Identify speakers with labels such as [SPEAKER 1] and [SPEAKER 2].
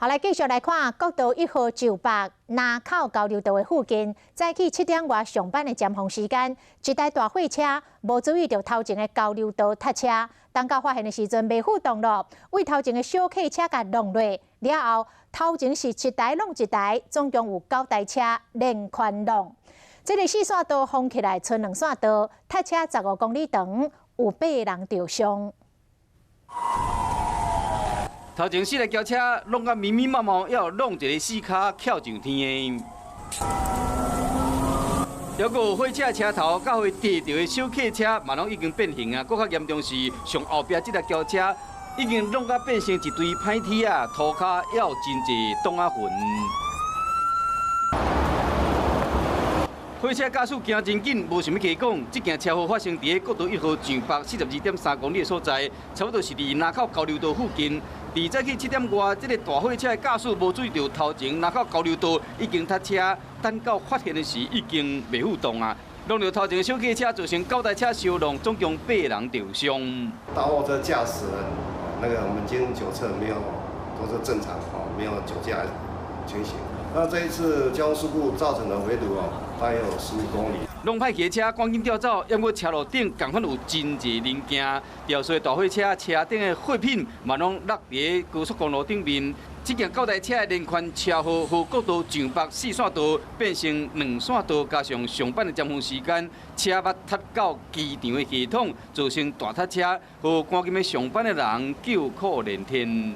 [SPEAKER 1] 好，來繼續來看國道一號上北林口交流道的附近，早起7點外上班的尖峰時間，一台大貨車無注意著頭前的交流道塞車，等到發現的時陣袂赴動咯，對頭前的小客車共挏落了後，頭前是一台挏一台，總共有九台車連環挏。這个四線道封起來，賰兩線道，塞車15公里長，有八个人著傷。
[SPEAKER 2] 頭前四台轎車挏甲密密麻麻，猶挏一个四跤翹上天的。猶閣貨車車頭佮予趯著的小客車嘛攏已經變形啊！閣較嚴重是上後壁這台轎車已經挏甲變成一堆歹鐵仔，塗跤猶有真濟擋仔痕。貨車駕駛行真緊，無想欲加講。這件車禍發生佇國道一號上北42.3公里的所在，差不多是佇林口交流道附近。佇早起7點外，這个大貨車的駕駛無注意著頭前林口交流道已經塞車，等到發現的時已經袂赴動啊！挏著頭前的小客車造成九台車相挏，總共八人著傷。
[SPEAKER 3] 大貨車駕駛人，那個我們經酒測沒有，都是正常哦，沒有酒駕情形。那這一次交通事故造成的圍堵哦，大約有15公里。
[SPEAKER 2] 攏歹去的車趕緊調走，猶閣車路頂仝款有真濟零件，肇事的大貨車車頂的貨品嘛攏落佇高速公路頂面。這件九台車的連環車禍，予國道上北四線道變成兩線道，加上上班的尖峰時間，車捌塞到機場的系統，造成大塞車，予趕緊欲上班的人叫苦連天。